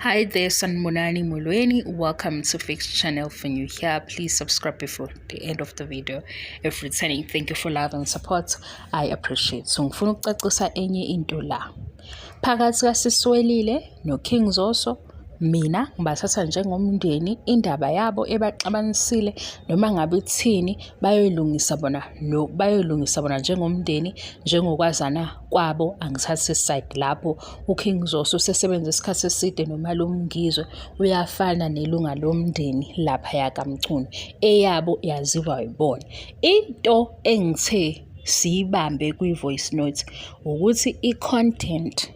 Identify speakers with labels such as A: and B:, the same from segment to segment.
A: Hi there, Sanibonani Molweni. Welcome to Fix Channel. For new here, please subscribe before the end of the video. If returning, thank you for love and support. I appreciate. So ngifuna ukucacisa enye into la. Phakathi kaSiswelile noKing Zoso, mina ngibathatha njengomndeni, indaba yabo ebaxabanisile noma ngabe ithini bayoyilungisa bona no bayoyilungisa bona njengomndeni njengokwazana kwabo. Angithathi side lapho. UKing Zoso usesebenze isikhathi eside noMalume Ngizwe, uyafana nelunga lomndeni laphaya kaMchunu, eyabo yaziwa yibona. Into engithe siyibambe kwi-voice note ukuthi i-content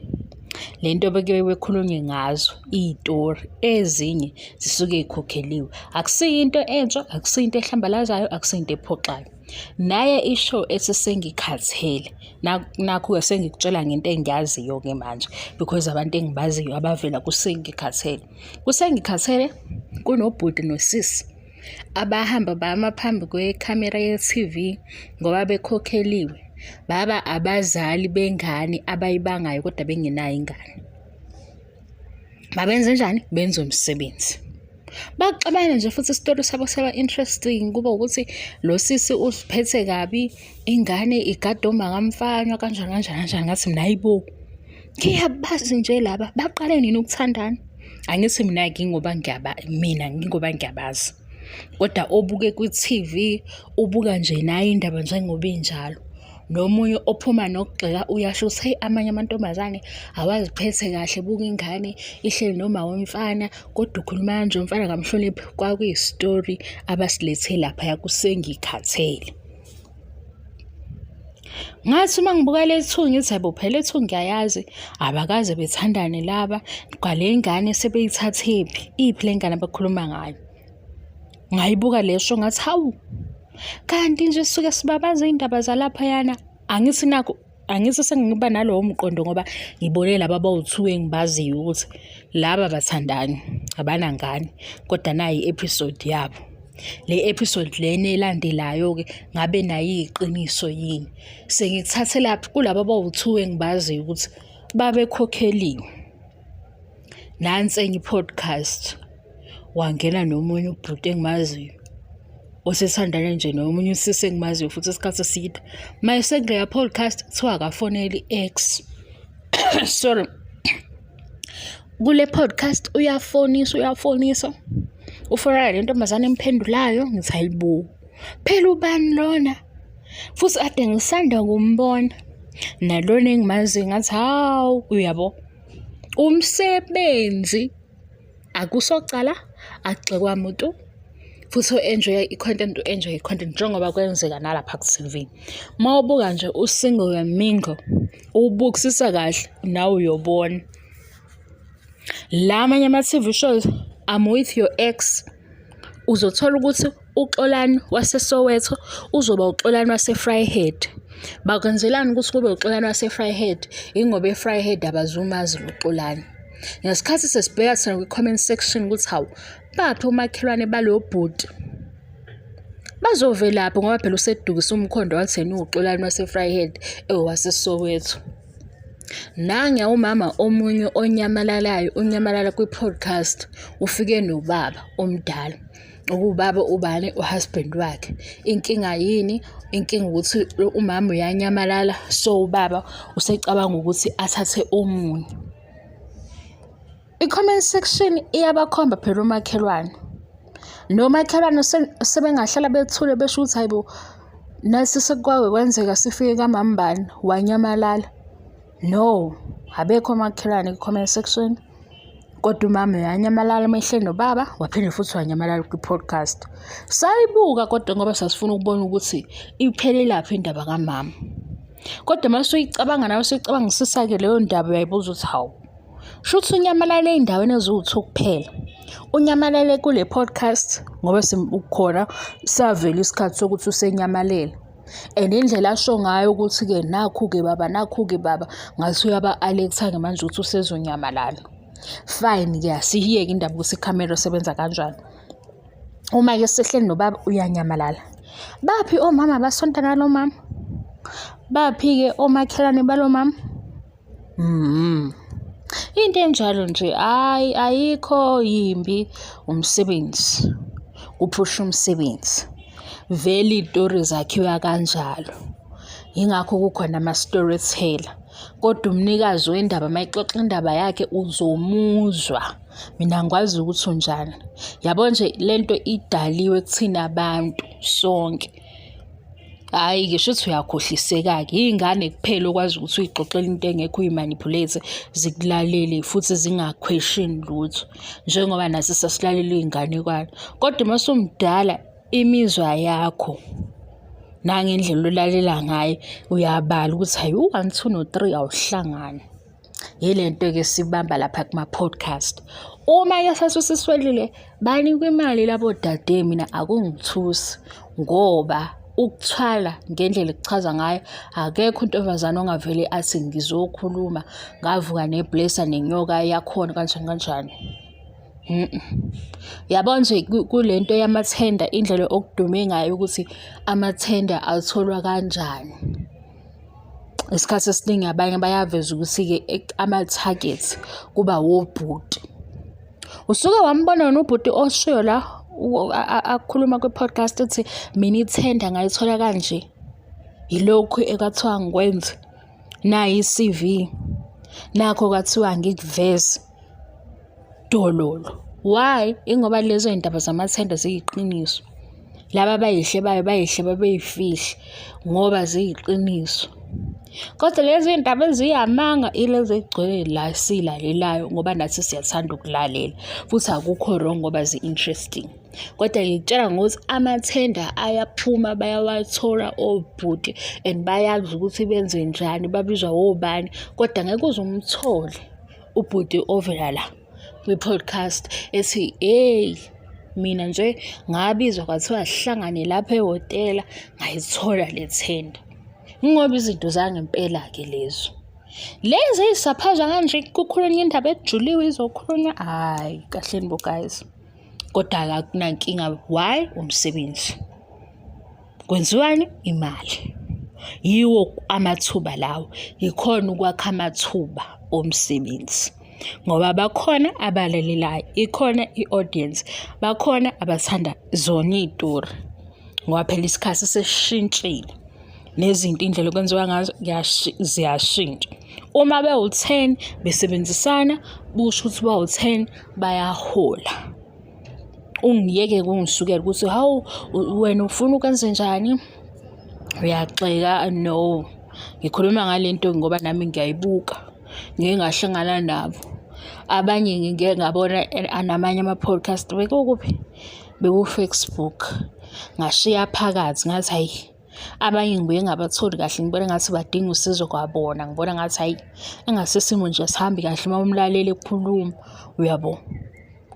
A: lento beke bekhulunywe ngazo iy'tori ezinye zisuke y'khokheliwe, akusiyo into entsha, akusiyo into ehlambalazayo, akusiyo into ephoxayo. Naye ishow ethi sengikhathele, nakhu-ke sengikutshela ngento engiyaziyo-ke manje because abantu engibaziyo abavela kusengikhathele. Kusengikhathele kunobhuti nosisi abahamba bama phambi kwekhamera ye-TV ngoba bekhokheliwe, baba abazali bengane abayibangayo kodwa bengenayo ingane. Babenze njani? Benze umsebenzi. Baxabana nje futhi isitori sabo saba interesting, kuba ukuthi lo sisi uziphethe kabi, ingane igada omakamfana kanjani kanjani kanjani. Ngathi mina hayibo, ngiyabazi nje laba, baqale nini ukuthandana? Angithi mina ngingoba ngiyaba mina ngingoba ngiyabazi, kodwa obuke kwi-TV ubuka nje nayo indaba njengoba injalo. Nomunye ophuma nokugxeka uyasho ukuthi heyi, amanye amantombazane awaziphethe kahle, buka ingane ihleli noma womfana kodwa ukhuluma kanje umfana akamhloniphi. Kwakuyi-story abasilethe laphaya kuSengikhathele. Ngathi uma ngibuka le two ngithi hhayi bo, phela le two ngiyayazi, abakaze bethandane laba, kwale ngane sebeyithathephi, iphi le ngane abakhuluma ngayo? Ngayibuka le show ngathi hawu, kanti nje sisuke sibabaza iy'ndaba zalaphayana. Angithi nakhu, angithi sengiba nalowo mqondo ngoba ngibone laba abawu-two engibaziyo ukuthi laba abathandani, abanangane, kodwa nayi i-episode yabo. Le episode lena elandelayo-ke ngabe nayo iyiqiniso yini? Sengikuthathelaphi kulaba abawu-two engibaziyo ukuthi babekhokheliwe. Nansi enye i-podcast, wangena nomunye ubhuti engimaziyo osethandane nje nomunye usisi engimaziyo futhi isikhathi eside. Uma esekuleya podcast kuthiwa akafoneli i-ex. Sorry. Kule podcast uyafonisa uyafonisa, ufonela le ntombazane emphendulayo, ngithi hayibo, phela ubani lona? Futhi ade ngisanda kumbona nalona engimaziyo, ngathi hawu, uyabo. Umsebenzi akusocala, akugxekwa muntu, futhi o-enjoy-a i-content u-enjoy i-content njengoba kwenzeka nalapha ku-TV. Uma ubuka nje u-Single and Mingle, ubukisisa kahle nawe uyobona. La amanye ama-TV shows, I'm with your ex, uzothola ukuthi uXolani waseSoweto uzoba uXolani wase-Vryheid. Bakwenzelani ukuthi kube uXolani wase-Vryheid? Ingoba e-Vryheid abazumazi lo Xolani. Ngesikhathi sesibheka thina kwi-comment section ukuthi hawu, baphi omakhelwane balo bhuti? Bazovelaphi ngoba phela usedukise umkhondo wathi yena uwuXolani wase-Vryheid ewaseSoweto. Nangiya umama omunye onyamalalayo, unyamalala kwi-podcast, ufike nobaba omdala. Ukuwubaba ubani? U-husband wakhe. Inkinga yini? Inkinga ukuthi umama uyanyamalala, so ubaba usecabanga ukuthi athathe omunye. I-comment section iyabakhomba phela omakhelwane. Nomakhelwane sebengahlala bethule besho ukuthi hayibo, nasi sekukwake kwenzeka sifike kamambani wanyamalala. No, abekho omakhelwane ku-comment section. Kodwa umama uyanyamalala uma ehleli nobaba, waphinde futhi wanyamalala kwi-podcast. Sayibuka kodwa ngoba sasifuna ukubona ukuthi iphelelaphi indaba kamama. Kodwa uma usuyicabanga nawe usuyicabangisisa-ke leyo ndaba uyayibuza ukuthi hawu, shuthi unyamalale ey'ndaweni eziwu-two kuphela. Unyamalale kule podcast ngoba ukhona savela isikhathi sokuthi usenyamalele. And indlela asho ngayo ukuthi-ke nakhu-ke baba, nakhu-ke baba, ngathi uyaba-alert-a-ke manje ukuthi usezonyamalala. Fine-ke asiyiyeke indaba ukuthi ikhamera isebenza kanjani. Uma-ke sehleli nobaba uyanyamalala. Baphi omama abasonta nalo mama? Baphi-ke omakhelwane balo mama? Into enjalo nje hhayi ayikho yimbi umsebenzi, kuphusha umsebenzi. Vele iy'tori zakhiwa kanjalo, yingakho kukhona ama-story teller. Kodwa umnikazi wendaba uma exoxa indaba yakhe uzomuzwa, mina angikwazi ukuthi unjani. Yabo nje le nto idaliwe kuthina abantu sonke. Hhayi-ke shuthi uyakhohliseka-ke, iy'ngane kuphela okwazi ukuthi uy'xoxele into engekho uyi-manipulate zikulalele futhi zinga-question lutho, njengoba nathi sasilalela iy'nganekwane. Kodwa uma usumdala imizwa yakho nangendlela olalela ngayo uyabala ukuthi hhayi u-one, two no-three awuhlangani. Yile nto-ke sibamba lapha kuma-podcast. Uma-ke sesiswelile banikwa imali labo dade mina akungithusi ngoba ukuthwala ngendlela ekuchaza ngayo akekho untombazane ongavele athi ngizokhuluma ngavuka neblesa nenyoka yakhona kanjani kanjani. Yabo nje kule nto yamathenda indlela okudume ngayo ukuthi amathenda atholwa kanjani. Isikhathi esiningi abanye bayaveza ukuthi-ke ama-target kuba wobhuti. Usuke wambona wena ubhuti oshoyo la akhuluma kwi-podcast ethi mina ithenda ngayithola kanje. Yilokhu ekwathiwa ngikwenze, nayi i-C_V, nakho kwathiwa ngikuveze. Dololo. Why? Ingoba lezo y'ndaba zamathenda ziyiqiniso. Laba abayihlebayo bayihleba beyifihle ngoba ziyiqiniso. Kodwa lezi y'ndaba eziyamanga ilezi ey'gcwele la esiyilalelayo ngoba nathi siyathanda ukulalela futhi akukho wrong ngoba zi-interesting. Kodwa ngikutshela ngokuthi amathenda ayaphuma bayawathola obhuti and bayazi ukuthi benze njani, babizwa wobani kodwa ngeke uze umthole ubhuti ovela la kwi-podcast ethi hey mina nje ngabizwa kwathiwa sihlangane lapha ehhotela ngayithola le thenda. Ngoba izinto zangempela-ke lezo. Lezi ey'saphazwa kanje kukhulunywa indaba ejuliwe izokhulunywa, hhayi kahleni bo guys. Kodwa-ke akunankinga, why? Umsebenzi. Kwenziwani? Imali. Yiwo amathuba lawo, yikhona ukwakha amathuba omsebenzi ngoba bakhona abalalelayo, ikhona i-audience, bakhona abathanda zona iy'tori ngoba phela isikhathi sesishintshile nezinto indlela okwenziwa ngazo ziyashintsha. Uma bewu-ten besebenzisana kusho ukuthi bawu-ten bayahola. Ungiyeke kungisukela ukuthi hawu wena ufuna ukwenzenjani, uyagxeka no. Ngikhuluma ngale nto ngoba nami ngiyayibuka, ngike ngahlangana nabo. Abanye ngike ngabona namanye ama-podcast bekukuphi? Beku-Facebook, ngashiya phakathi ngathi hhayi abanye ngibuye ngingabatholi kahle ngibona ngathi badinga usizo kwabona, ngibona ngathi hhayi engase isimo nje asihambi kahle uma umlaleli ekhuluma, uyabo.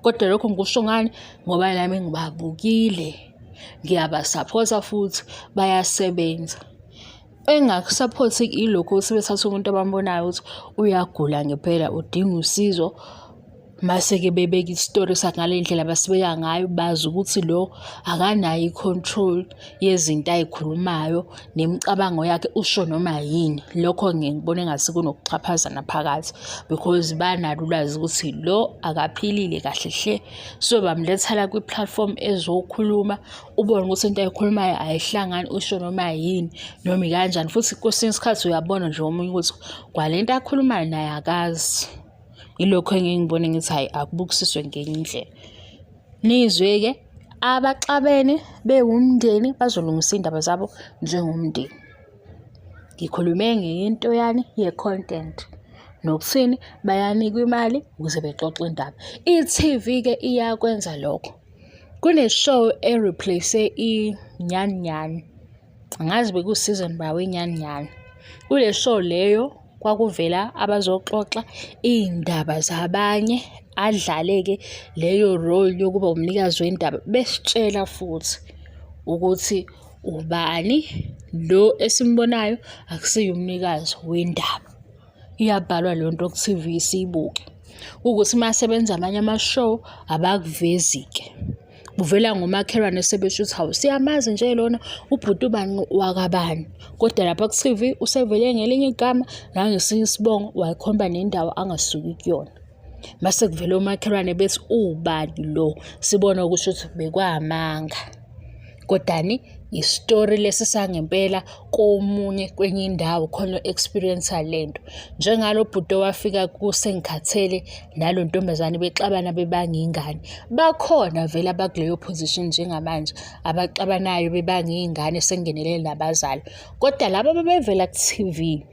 A: Kodwa lokho ngikusho ngani? Ngoba nami ngibabukile, ngiyabasaphotha futhi bayasebenza. Engingakusaphothi ilokhu ukuthi bethathe umuntu abambonayo ukuthi uyagula ngempela udinga usizo, mase-ke bebeka isitori sakhe ngale ndlela abasibeka ngayo, bazi ukuthi lo akanayo i-control yezinto ay'khulumayo nemicabango yakhe usho noma yini. Lokho ngiye ngibone engathi kunokuxhaphazana phakathi because banalo ulwazi ukuthi lo akaphilile kahle hle. So bamletha la kwi-platform ezokhuluma ubone ukuthi into ayikhulumayo ayihlangani usho noma yini noma ikanjani futhi kwesinye isikhathi uyabona nje omunye ukuthi kwale nto akhulumayo naye akazi. Yilokho engike ngibone ngithi hhayi akubukisiswe ngenye indlela. Nizwe-ke abaxabene bewumndeni bazolungisa iy'ndaba zabo njengomndeni. Ngikhulume ngento yani ye-content nokuthini bayanikwa imali ukuze bexoxe indaba. I-T_V-ke iyakwenza lokho. Kune-show e-replace iNyan Nyan. Angazi bekuwu-season ba weNyan Nyan. Kule show leyo kwakuvela abazoxoxa iy'ndaba zabanye, adlale-ke leyo role yokuba umnikazi wendaba, besitshela futhi ukuthi ubani lo esimbonayo akusiye umnikazi wendaba. Iyabhalwa leyo nto ku-T_V siyibuke. Kuwukuthi uma sebenza amanye ama-show abakuvezi-ke. Buvela ngomakhelwane sebesho ukuthi hawu siyamazi nje lona ubhuti ubani wakabani. Kodwa lapha ku-TV usevele ngelinye igama nangesinye isibongo wayikhomba nendawo angasuki kuyona. Mase kuvele umakhelwane bethi ubani lo, sibona kusho ukuthi bekwamanga. Kodani isitori lesi sangempela komunye kwenye indawo khona o-experience-a lento. Njengalo bhuti owafika kuSengikhathele nalo ntombazane bexabana bebanga ingane. Bakhona vele abakuleyo position njengamanje abaxabanayo bebanga iy'ngane sekungenelele nabazali. Kodwa laba ababevela ku-TV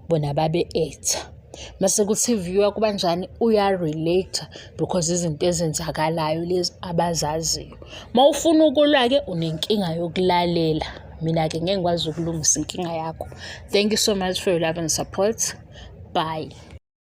A: bona babe-actor. Mase ku-TV kubanjani uya-relate because izinto ezenzakalayo lezi abazaziyo. Uma ufuna ukulwa-ke unenkinga yokulalela. Mina-ke ngeke ngikwazi ukulungisa inkinga yakho. Thank you so much for your love and support. Bye.